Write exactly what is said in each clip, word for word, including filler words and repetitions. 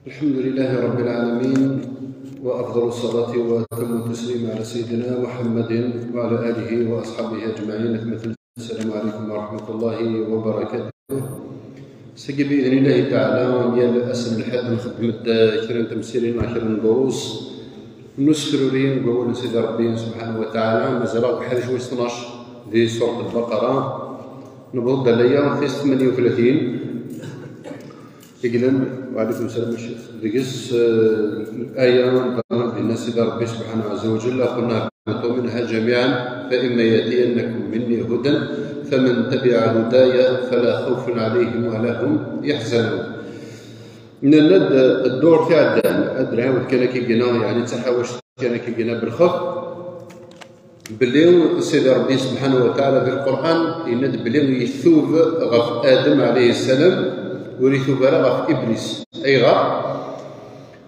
الحمد لله رب العالمين، وأفضل الصلاة وأتم التسليم على سيدنا محمد وعلى آله وأصحابه أجمعين. السلام عليكم ورحمة الله وبركاته. Sagi بإذن الله تعالى, yal ass n lḥedd nxeddem-d kra n temsirin neɣ kra n durus n usefruri n wawal n Sidi Ṛebbi سبحانه وتعالى. Mazal-aɣ deg ḥaca wis tnac di surat Lbaqara. Newweḍ-d ɣer laya tis tmenya u tlatin. Iglan, وعليكم السلام a Ccix. Deg-s, eh, aya dinna Sidi Ṛebbi سبحانه عز وجل: قلنا اهبطوا منها جميعا فإما يأتينكم مني هدى فمن تبع هداي فلا خوف عليهم ولا هم يحزنون. Nenna-d ddurt iɛeddan, ad d-nɛawed kan akka gina, yeɛni d taḥawact kan akka gina belxef. Belli Sidi Ṛebbi سبحانه وتعالى di Lqur'an yenna-d belli itub ɣef Adem عليه السلام, ur itub ara ɣef Iblis. Ayɣer?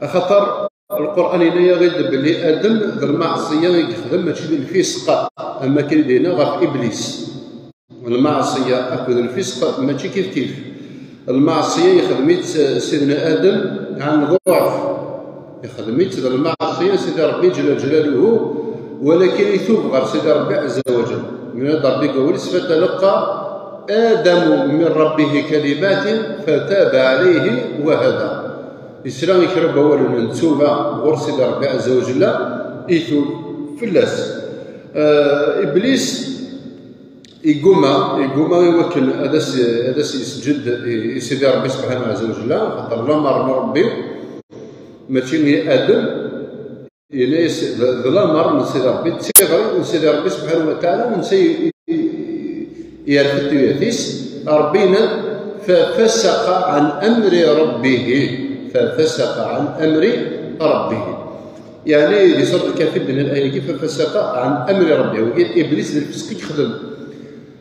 Axaṭer Lqur'an yenna-yaɣ-id belli Adem d lmeɛṣiyya i yexdem, mačči d lfisq, am wakken i d-yenna ɣef Iblis. Lmeɛṣiyya akked lfisq mačči kifkif. Lmeɛṣiyya yexdem-itt Sidna Adem ɛan ḍuɛf. Yexdem-itt d lmeɛṣiyya Sidi Ṛebbi جل جلاله, walakin itub ɣer Sidi Ṛebbi عز وجل. Yenna-d Ṛebbi deg wawal-is: فتلقى آدم من ربه كلمات فتاب عليه وهدى. Yesla i kra n wawalen n ttuba ɣur Sidi Ṛebbi عز وجل, itub fell-as. Eh, Iblis Iguma, iguma i wakken ad as, ad as-yesǧed i, i Sidi Ṛebbi سبحانه عز وجل, xaṭer lameṛ n Ṛebbi, mačči i Adem, yenna-yas d, d lameṛ n Sidi Ṛebbi, d tiɣri n Sidi Ṛebbi سبحانه وتعالى, netta i, i, i, yerfed tuyat-is. Ṛebbi yenna-d: ففسق عن أمر ربه، ففسق عن أمر ربه. Yeɛni di surat Lkahfi d-nenna ayagi: ففسق عن أمر ربه, wagi Iblis d lfisq i yexdem.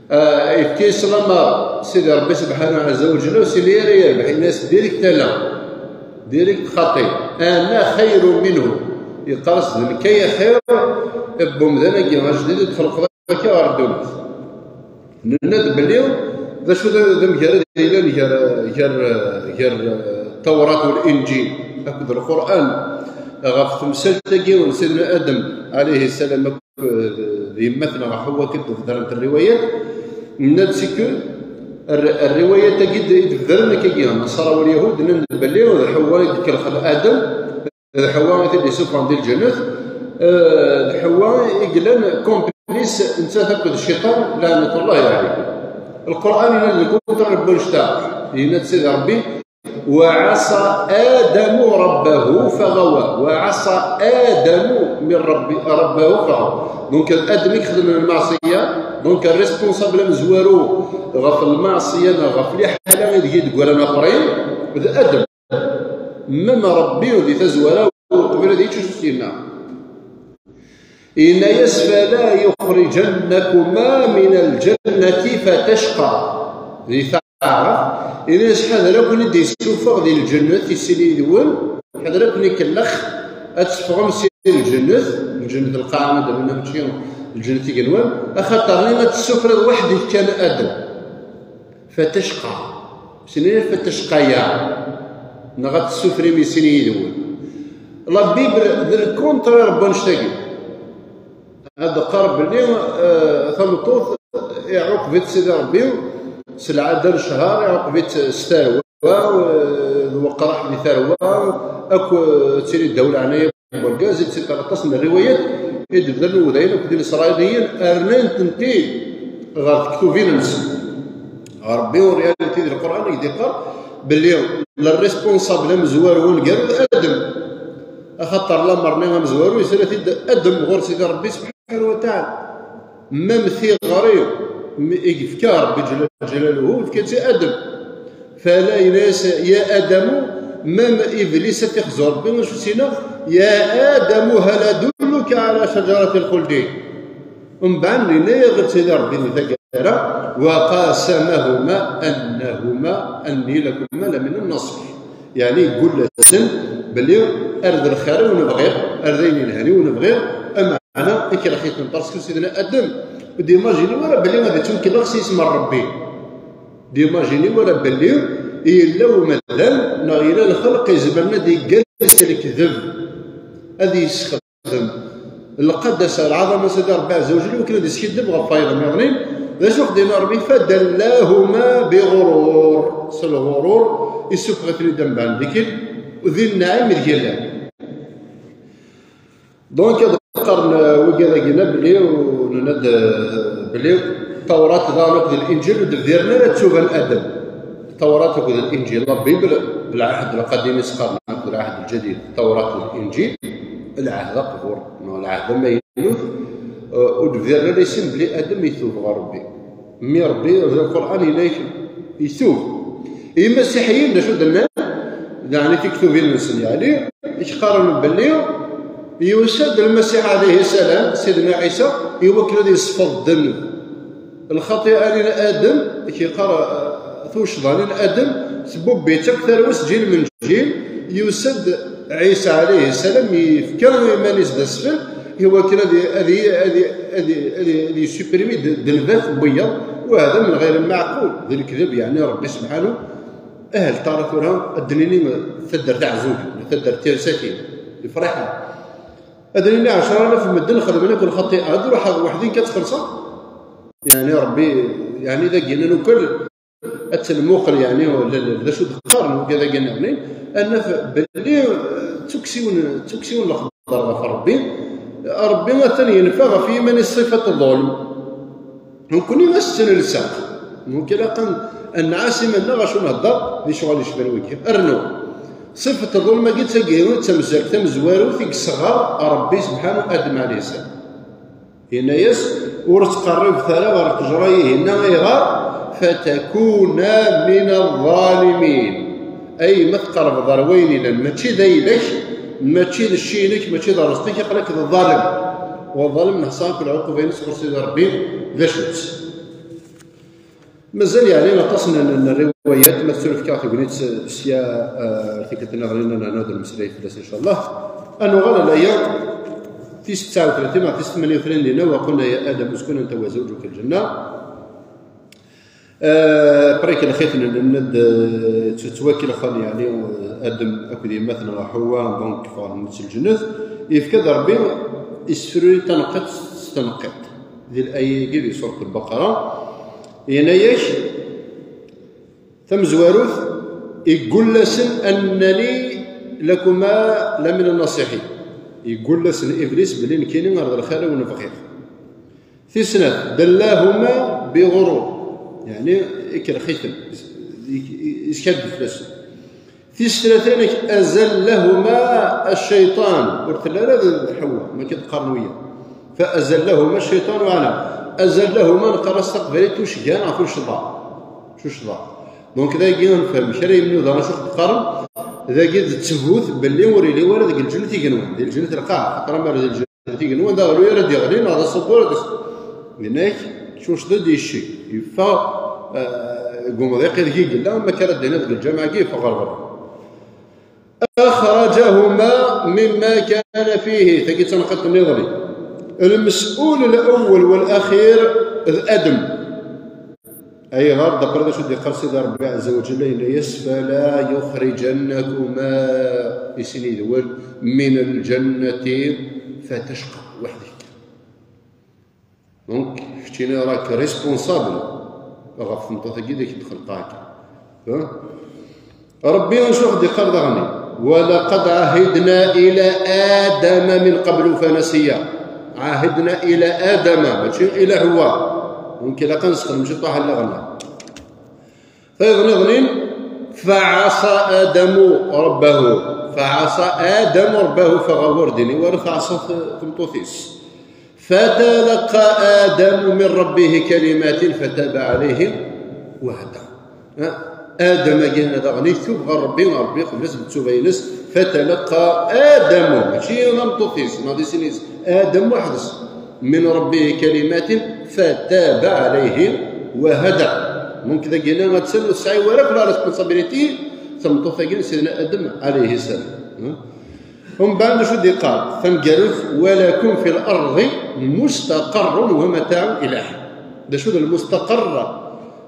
Ah, yefka-yas lameṛ Sidi Ṛebbi سبحانه عز وجل, ur s-yenni ara yerbeḥ, yenna-yas direct ala, direct xaṭi. أنا خير منه. Yeqqar-as: d nekk ay axir, n wemdan-agi ajdid i d-txelqeḍ akka ɣer ddunit. Nenna-d belli d acu d, d amgarad yellan gar, gar, gar Tawrat u Linǧil akked Lqur'an ɣef temsalt-agi n Sidna Adem عليه السلام d yemma-tneɣ Ḥewwa, akken d-bedrent rriwayat. Nenna-d c'est que rr-, rriwayat-agi d-, i d-bedren akkagi, Nnaṣara u Lyahud nnan-d belli d Ḥewwa i d-ikelxen Adem, d Ḥewwa i t-id-isuffɣen di lǧennet, eh, d Ḥewwa i yellan complice nettat akked cciṭan, لعنة الله عليه. Lqur'an yenna-d le contraire n wannect-a, yenna-d Sidi Ṛebbi: وعصى آدم ربه فغوى. وعصى آدم من ربي، ربه فغوى. Donc, Adem i yexdmen lmeɛṣiyya, donc, responsable amezwaru ɣef lmeɛṣiyya neɣ ɣef liḥala ideg i d-ggaran leqrin, d Adem. Même Ṛebbi di tazwara, qbel ad yečč, acu s-yenna? Yenna-yas: فلا يخرجنكما من الجنة فتشقى. Di taɛrabt, yenna-yas: ḥader ad ken-id-isuffeɣ di lǧennet, issin yid-wen, ḥader ad ken-ikellex, ad teffɣem si lǧennet, lǧennet lqaɛa, ma d-nenna mačči lǧennet igenwan, axaṭer-nni ad tessufriḍ weḥd-k kan Adem. Fatacqa. Sin-, fatacqaya. Neɣ ad tessufrim i sin yid-wen. La Bible d le contraire n wannect-agi. Ad qqar belli, eh, tameṭṭut iɛuqeb-itt Sidi Ṛebbi s lɛada n ccher, iɛuqeb-itt s tarwa, eh, d weqraḥ di tarwa, akk, eh, ttili ddaw leɛnaya. Urgaz, et cetera. Aṭas n rriwayat i d-bdan Udayen akked Inisṛayiliyen, rnan-tent-id ɣer tektubin-nsen. Ṛebbi, en réalité, di Lqur'an i d-iqqar belli le responsable amezwaru aneggaru d Adem. Axaṭer lameṛ-nni amezwaru yesla-t-id Adem ɣur Sidi Ṛebbi subḥanahu wa taɛala. Même tiɣri m-, i yefka Ṛebbi Ǧella Ǧelaluhu, yefka-tt i Adem. Fala, yenna-yas: يا آدم, même Iblis ad t-ixzu Ṛebbi, acu s-yenna? يا آدم هل أدلك على شجرة الخلد؟ Mbeɛd, yenna-yaɣ-d Sidi Ṛebbi di taggara: وقاسمهما أنهما إني لكما لمن الناصحين. Yeɛni, yeggul-asen belli ar d lxir i wen-bɣiɣ, ar d ayen yelhan i wen-bɣiɣ, ameɛna ikellex-iten, parce que Sidna Adem ur d-imajini wara belli ad ittunkellex s yisem n Ṛebbi. Ur d-imajini wara belli yella umdan neɣ yella lxelq izemren ad iggal si lekdeb, ad yessexdem lqadasa, lɛaḍama n Sidi Ṛebbi Ɛezza wa Jell, iwakken ad yeskiddeb ɣef wayeḍ nniḍen. D acu i d-yenna Ṛebbi? Fadallahuma biɣurur. S lɣurur, issufeɣ-iten-id amdan dikil, di nnaɛim ideg llan. Donc, ad qqaren, euh, wigad-agi-nna belli, u-, nenna-d, euh, belli Tawrat daɣen akked Linǧil ur d-bdiren ara d tuga n Adem. Tawrat akked Linǧil, la Bible, Lɛahd Lqadim i s-qqaren, akked Lɛahd Lǧadid, Tawrat d Linǧil, Lɛahd Aqbur, neɣ Lɛahd Amaynut, euh, ur d-bdiren ara i sin belli Adem itub ɣer Ṛebbi. Mi Ṛebbi, di Lqur'an, yenna-k itub. Imasiḥiyen, d acu d-nnan? Daɣen i tiktubin-nsen, yeɛni, i k-qqaren belli yusa-d Lmasiḥ ɛalayhi ssalam, Sidna Ɛisa, i wakken ad yesfeḍ ddnub. Lxaṭi'a n Adem, i k-yeqqar, eh, tuccḍa n Adem, tbubbi-tt akk tarwa sǧil men sǧil, yusa-d Ɛisa ɛalayhi ssalam, yefka iman-is d asfel, i wakken ad y-, ad y-, ad y-, ad y-, ad y-, ad yessupprimi d-, ddnbat n wiyaḍ, wa hada min ɣayr lmeɛqul, d lekdeb, yeɛni Ṛebbi subḥanu. Ahel tara tura, ad d-nini taddart taɛzugen, taddart tirsatin, ifraḥen. Ad d-nini ɛecra alaf n medden xedmen akk lxaṭi'a, ad ruḥeɣ weḥd-i nekk ad txellṣeɣ? Yeɛni Ṛebbi, yeɛni dagi nnan ukkal, ad tt-nmuqel, yeɛni, d, d, d acu d-qqaren wigad-agi nniḍen, ad naf belli, eh, d tuksiwin, d tuksiwin lexbar ɣef Ṛebbi. Ṛebbi atan yenfa ɣef yiman-is ṣifat ḍulm. Nekkni ad s-tt-nelseq. Donc, ilaq ad, ad nɛas iman-nneɣ acu nhedder di ccɣel yecban wigi. Rnu, ṣifat ḍulm-agi d tagi, d tamzalt tamezwarut i yesɣer Ṛebbi subḥanu Adem ɛalayhi ssalam. Yenna-yas, ur ttqerribet ara ɣer ttejra-ihinna, ayɣer? Fatakuna min aẓ-ẓalimin. Ay ma tqerrbeḍ ɣer wayen ilan, mačči d ayla-k, mačči d cci-inek, mačči d rrezq-ik, aql-ak d ḍalem. Wa ḍalem neḥṣa akk lɛuquba-ines ɣur Sidi Ṛebbi, d acu-tt? Mazal yeɛni aṭas n, n, n rriwayat, ma tettunefk-aɣ tegnit sya, eh, tikkelt nniḍen ad nernu ad nemmeslay fell-as, incallah. Ad nuɣal ar laya tis tesɛa u tlatin neɣ tis tmanya u tlatin dinna, وقلنا يا آدم اسكن أنت وزوجك الجنة. Eh, après que lxitn n, n, eh, ttwakelxen, yeɛni, eh, Adem akked yemma-tneɣ Ḥewwa, donc, ffɣen s lǧennet, yefka-d Ṛebbi isefruri tanqiḍt s tanqiḍt. Di laya-agi di surat Lbaqara, yenna-yak, tamezwarut, igull-asen: أنني لكما لمن الناصحين. Igull-asen Iblis belli nekkini ar d lxir-iw nebɣi. Tis snat, دلاهما بغرور, yeɛni ikellex-iten, yeskaddeb fell-asen. Tis tlata, أزلهما الشيطان, ur telli ara d, d Ḥewwa, ma k-id-qqaren wiyaḍ. فأزلهما الشيطان عنها. أزلهما neqqar-as s taqbaylit tuccga neɣ tuccḍa. Tuccḍa. Donc dagi ad nefhem kra n yimnuda acu qqaren, dagi d ttbut belli ur yelli wara deg lǧennet igenwan, di lǧennet lqaɛa, xaṭer amar di lǧennet igenwan d aɣelluy ara d-yeɣlin, neɣ d aṣubbu ara d-, dinna-k, tuccḍa-d yecci, yeffeɣ, eh, deg umḍiq ideg i yella, ma akka ara d-iniḍ deg lǧameɛ-agi, yeffeɣ ɣer berra. أخرجهما مما كان فيه. Tagi d tanqiḍt nniḍen. المسؤول الأول والأخير d Adem. Ayɣer? D'après d acu d-yeqqar Sidi Ṛebbi ɛezza wa ǧalla, yenna-yas: فلا يخرجنكما, i sin yid-wen, من الجنة فتشقى. Weḥd-k. Donc, keččini rak responsable ɣef tmeṭṭut-agi d ak-d-xelqeɣ akka. Ha? Ṛebbi acu i ɣ-d-iqqar daɣen? ولقد عهدنا إلى آدم من قبل فنسي. عهدنا إلى آدم, mačči ila Ḥewwa. Donc, ilaq ad nessexdem ciṭuḥ allaɣen-a. Tayeḍ nniḍen, فعصى آدم ربه. فعصى آدم ربه, فغوى ur d-ini wara, teɛṣa t-, tmeṭṭut-is. فتلقى آدم من ربه كلمات فتاب عليه وهدى. Ha? Adam-agi daɣen itub ɣer Ṛebbi, Ṛebbi iqbel-as-d ttuba-ines. فتلقى آدم, mačči d ameṭṭut-is, neɣ d isin-is, Adam weḥd-s. من ربه كلمات فتاب عليه وهدى. Donc dagi-nni attan ur tesɛi wara akk la responsabilité tmeṭṭut-agi n Sidna Adem ɛalayhi ssalam. Umbeɛd acu d-iqqar? Taneggarut: ولكم في الأرض مستقر ومتاع إلى حين. D acu d lmustaqer?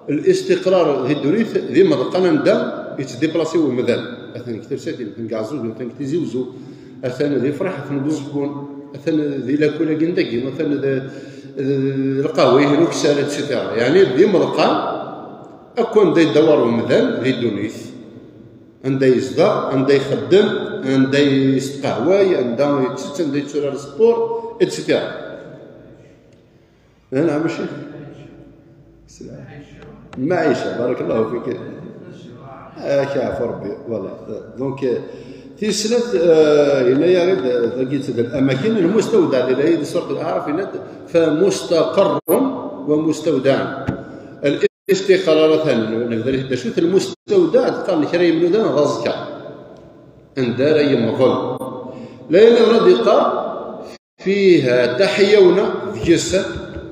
Listiqrar di ddunit d imeḍqan anda yettdiplasi umdan, atan deg tersatin, atan deg Ɛeẓẓug, atan deg Tizi Uzzu, atan di Fraḥ, atan deg Uẓeffun, atan di lakul-agi n dagi, atan d, d, d lqahwa-ihin ukessar, et cetera. Yeɛni d imeḍqan akk anda yedda war umdan di ddunit. Anda yezdeɣ, anda ixeddem, anda yestqahway, anda yettett, anda yetturar sport, et cetera. Nɛam a ccix. Lmaɛica, barakallahu fik. Ak iɛfu Rebbi, voilà. Donc, euh, tis snat, euh, yenna-yaɣ-d, euh, dagi d amakin n lmustawda, di laya di surat Al-Aɛraf, yenna-d, فمستقر ومستودع. Listiqrar atan, nebda d acu-t lmustawda, ad qqaren kra yemnudan d aẓekka. Anda ara yemḍel. Layen ara d-iqqar, fiha taḥyawna, deg-s,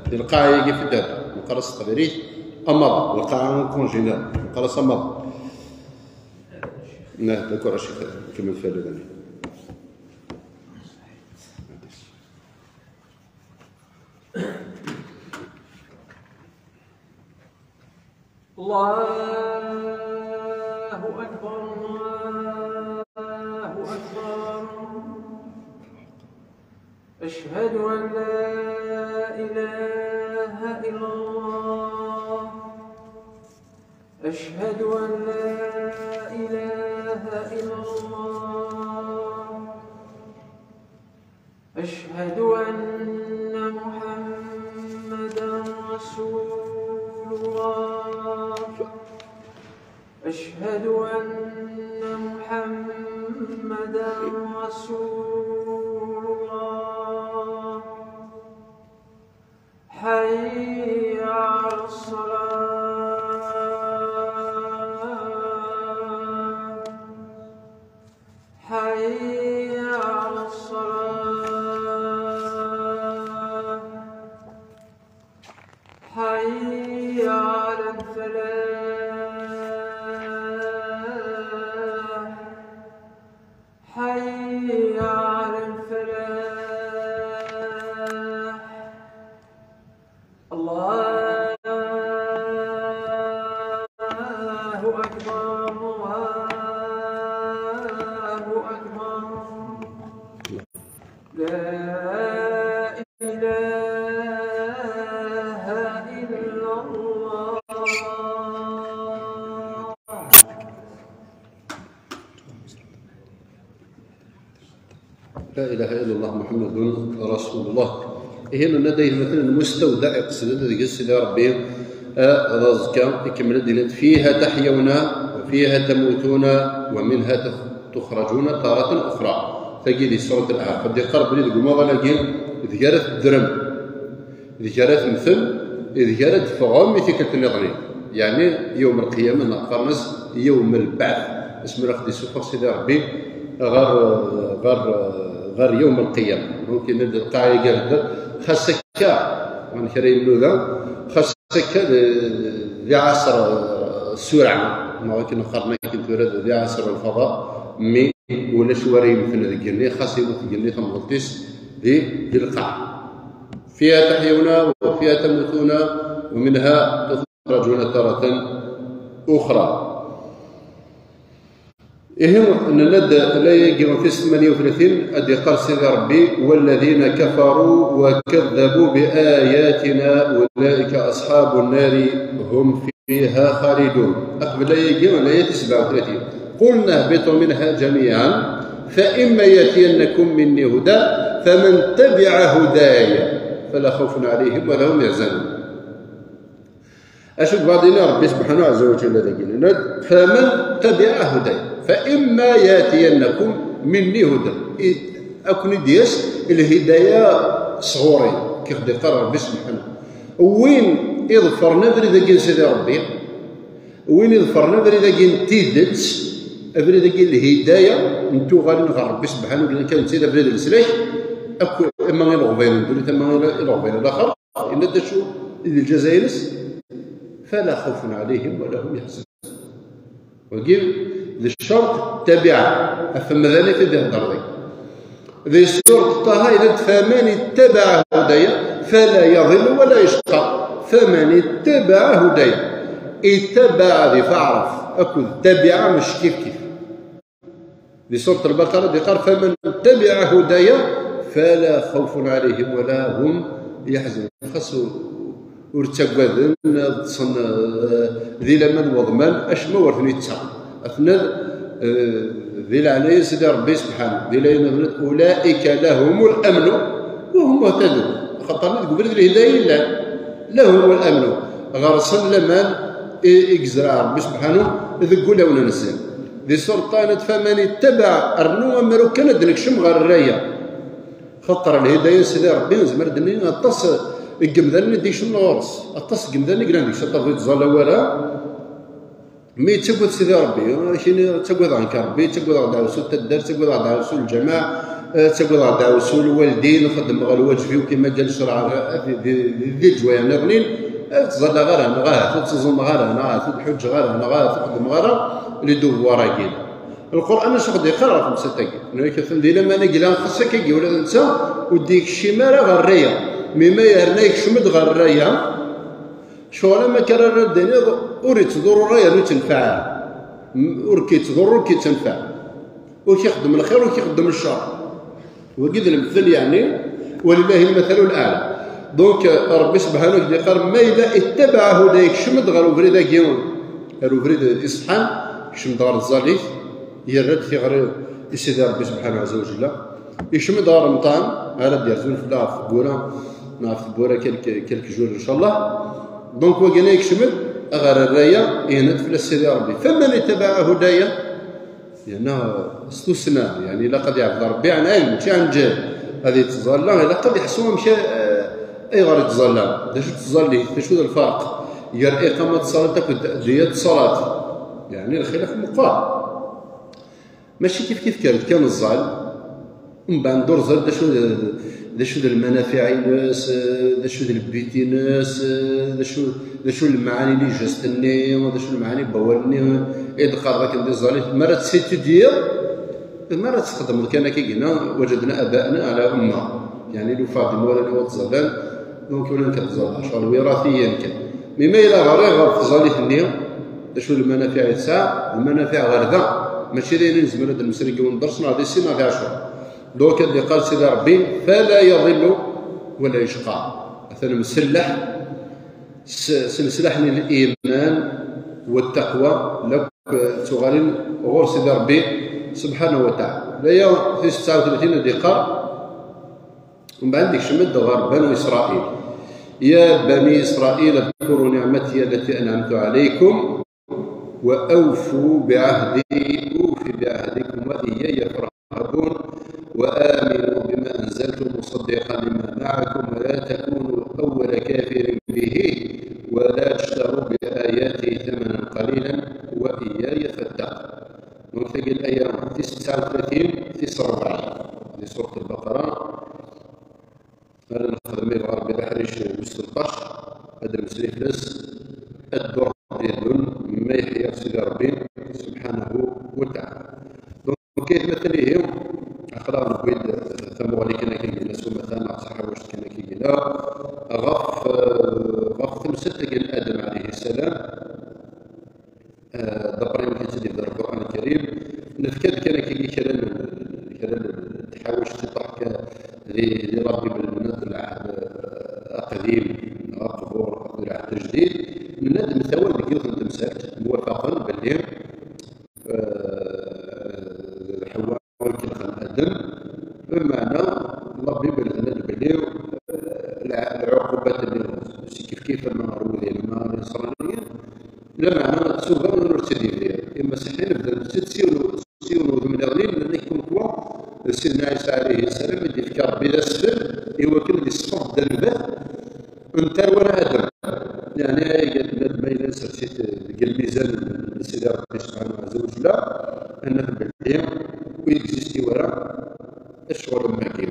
di lqaɛa-agi fi ddheb. Neqqar-as s teqbaylit, amaḍ, lqaɛa n kunjina, neqqar-as amaḍ. Nah, d'accord, a ccix, kemmel fell-i. الله أكبر، الله أكبر. أشهد أن لا إله إلا الله. أشهد أن لا إله إلا الله. أشهد أن محمدا رسول الله. أشهد أن محمدا رسول الله. حي على الصلاة. حي على الصلاة. حي على الفلاح. حي على الفلاح. الله أكبر، الله أكبر. لا إله إلا الله. لا إله إلا الله محمد رسول الله. Ihi nenna-d ayt-, مثلا, المستودع, iqsed-d deg-s Sidi Ṛebbi, eh, d aẓekka, ikemmel-d, yenna-d, فيها تحيون وفيها تموتون ومنها تخ-, تخرجون تارة أخرى. Tagi di surat Al-Ahqaf, ad d-iqqar belli deg umaḍal-agi, deg ara teddrem. Deg ara temmtem, deg ara d-teffɣem i tikkelt nniḍen. Yeɛni, yawm lqiyama, neɣ qqaren-as yawm lbeɛth. Asmi ara ɣ-d-issufeɣ Sidi Ṛebbi ɣer, ɣer, ɣer yawm lqiyama. Donc, yenna-d lqaɛa igerrden, xas akka, ɣer kra yemnuda, xas akka d, d ɛasr, eh, sura, neɣ akken qqaren akken tura d ɛasr lfada, mi ulac wara yemmten deg igenni, xas iwet deg igenni tamḍelt-is di, di lqaɛa. فيها تحيون وفيها تموتون ومنها تخرجون تارة أخرى. Ihi, nenna-d layagi tis tmanya u tlatin, ad d-iqqar Sidi Ṛebbi: والذين كفروا وكذبوا بآياتنا أولئك أصحاب النار هم فيها خالدون. Aqbel ayagi, laya tis sebɛa u tlatin: قلنا اهبطوا منها جميعا فإما يأتينكم مني هدى فمن تبع هداي فلا خوف عليهم ولا هم يحزنون. Acu yebɣa ad d-yini Ṛebbi subḥanahu ɛezza wa ǧalla dagi? Yenna-d: فمن تبع هداي فإما يأتينكم مني هدى. I, ad ken-id-yas lhidaya sɣur-i, kif d-iqqar Ṛebbi subḥanahu. Win iḍefren abrid-agi n Sidi Ṛebbi, win iḍefren abrid-agi n tidet, abrid-agi n lhidaya n tuɣalin ɣer Ṛebbi subḥanahu wa taɛala, kan d tid abrid n leslak, akk ama i leɣbayel n ddunit, ama i leɣbayel n laxert, yenna-d acu i d lǧaza-ines: فلا خوف عليهم ولا هم يحزنون. Wagi d ccerṭ tabiɛa, ɣef umdan i t-id-ihedder deg. Di surat Ṭaha yenna-d: فمن اتبع هداي فلا يضل ولا يشقى. فمن اتبع هداي. Ittabaɛ di taɛrabt. akked tabiɛa mačči kif kif. Di surat Lbaqara d-iqqar: "Faman tabiɛa hudaya fala xawfun ɛalayhim wala hum yaxzanun." Xas ur, ur ttaggaden, ḍḍsen, eh, di laman n weḍman, acemma ur ten-yettaɣ. Atnan, eh, di leɛnaya n Sidi Ṛebbi subḥanahu, di leɛnaya n: "Ulaika lahumul amnu wa hum muhtadun." Axaṭer deg ubrid n lhidaya i llan. Lahumul amnu. Ɣer-sen laman i, i yezreɛ Ṛebbi subḥanahu deg wulawen-nsen. Di surat Ṭaha: "Faman ittabaɛ", rnu amru kan ad d-nekcem ɣer rraya. Xaṭer lhidaya n Sidi Ṛebbi, nezmer ad d-nini aṭas n yemdanen i d-ikecmen ɣur-s. Aṭas n yemdanen i yellan deg-s, aṭas ur yettẓalla wara. Mi yettagad Sidi Ṛebbi, kini ttagadeɣ nekk Ṛebbi, ttagadeɣ deɛwessu n taddart, ttagadeɣ deɛwessu n lǧamaɛ, eh, ttagadeɣ deɛwessu n lwaldin, xeddmeɣ lwaǧeb-iw kima kan ccreɛ, eh, di, di, di, di leǧwaya nniḍnin, eh, ur ttẓallaɣ ara, neɣ ahat ur ttuẓumeɣ ara, neɣ ahat ur ḥuǧǧeɣ ara, neɣ ahat ur xeddmeɣ ara les devoirs-agi. Lqur'an acu ɣ-d-yeqqar ɣef temsalt-agi? Nnan-ak atan di laman i yella, xas akkagi ula d netta ur d-yekcim ara ɣer rraya. Mi ma yerna yekcem-d ɣer rraya, ccɣel am akka ara d-tiniḍ ur yettḍurru ara yernu yettenfeɛ ara. M-, ur k-yettḍurru, ur k-yettenfeɛ. Ur k-ixeddem lxir, ur k-ixeddem ccer. Wagi d lemtel, yeɛni, walillahi lmatalu laɛla. Donc, Ṛebbi subḥanahu wa taɛala yeqqar, ma yella ittabaɛ huda, yekcem-d ɣer ubrid-agi, ɣer ubrid iṣeḥḥan, yekcem-d ɣer tẓallit, yerra-d tiɣri i Sidi Ṛebbi subḥanahu wa taɛala, yekcem-d ɣer umṭan, ara d-yerzun fell-aɣ ɣef tewwura, neɣ ɣef tewwura quelques, quelques jours, inchallah. Donc, wagi-nni yekcem-d ɣer rraya, yenna-d fell-as Sidi Ṛebbi, faman ittabaɛ hudaya, yerna s tussna, yeɛni ilaq ad yeɛbed Ṛebbi ɛan ɛilm, mačči ɛan ǧahl. Ad yettẓalla, ilaq ad yeḥṣu amek, eh, ayɣer yettẓalla, d acu d tẓallit, d acu d lferq gar iqamat ṣṣalat akked tadiyat ṣṣalat. Yeɛni lxilaf meqqer. Mačči kif kif kkret kan ẓẓal, mbeɛd ur ẓrin d acu d, d acu d lmanafiɛ-ines, d acu d lbit-ines, d acu, d acu lemɛani n lǧest-nni, d acu lemɛani n wawal-nni i d-qqareɣ akken di tẓallit. Mi ara tt-situdiyeḍ, mi ara tt-txedmeḍ kan akkagi-nni, وجدنا آباءنا على أمة. Yeɛni, lufa-d imawlan-iw ad ttẓallan, donc ula nekk ad ttẓallaɣ, ccɣel wiratiyan kan. Mi ma yella ɣriɣ ɣef tẓallit-nni, d acu lmanafiɛ i tesɛa, lmanafiɛ ɣer da, mačči d ayen i nezmer ad d-nemmeslay deg yiwen n dders, neɣ di sin, neɣ di ɛecra. Donc, ad d-iqqar Sidi Ṛebbi, فلا يضل ولا يشقى. Atan mselleḥ s, s leslaḥ n liman wa ttaqwa, lakk ttuɣalin ɣur Sidi Ṛebbi subḥanahu wa taɛala. Laya tis tesɛa u tlatin ad d-iqqar, mbeɛd yekcem-d ɣer Banu Isṛayil. يا بني إسرائيل اذكروا نعمتي التي أنعمت عليكم وأوفوا بعهدي أوف بعهدكم وإياي فارهبون وآمنوا بما أنزلت مصدقا لما معكم ولا تكونوا أول كافر به ولا تشتروا بآياتي ثمنا قليلا وإياي فاتقون. Donc, tagi d l'aya tis tesɛa u tlatin, tis ṛebɛin di surat Lbaqara. Ara nexdem, ma yebɣa Ṛebbi, d aḥric wis tleṭṭac, ad d-nemmeslay fell-as, ad d-ddun ma yeḥya Sidi Ṛebbi subḥanahu wa taɛala. Donc, aytmaten, ihi, aql-aɣ newwi-d tamuɣli kan akka yella s umata, neɣ d taḥawact kan akka yella, ɣef, ɣef temsalt-agi n Adem alayhi ssalam. آه، d'après amek i tt-id-yebder Lqur'an Lkarim, nefka-d kan akka kra n, kra n tḥawact i ṭṭaḥ kan di, di la Bible, nenna-d Lɛehd, euh, Aqdim, neɣ Aqbur, akked Lɛehd Ajdid, nenna-d mtawan deg yiwet n temsalt, mwafaqen belli, euh, d Ḥewwa i ikelxen Adem, lameɛna la Bible tenna-d belli, euh, lɛ-, lɛuqubat-nni si kifkif ama ɣer wudyan ama ɣer Isṛayliyen, lameɛna ttuba ur tt-id-yebdir. Imasiḥiyen bdan tt-, tt-, yiwen, yiwen udem niḍen, nnan-ak comme quoi d Sidna Ɛisa alayhi ssalam i d-yefka Ṛebbi d asfel i wakken ad yesfeḍ dderbat n tarwa n Adem. Yeɛni, ay bnadem, ma yella nsersi-t deg lmizan n Sidi Ṛebbi subḥanahu wa taɛala, ad naf belli ur yexisti wara ccɣel am wagi.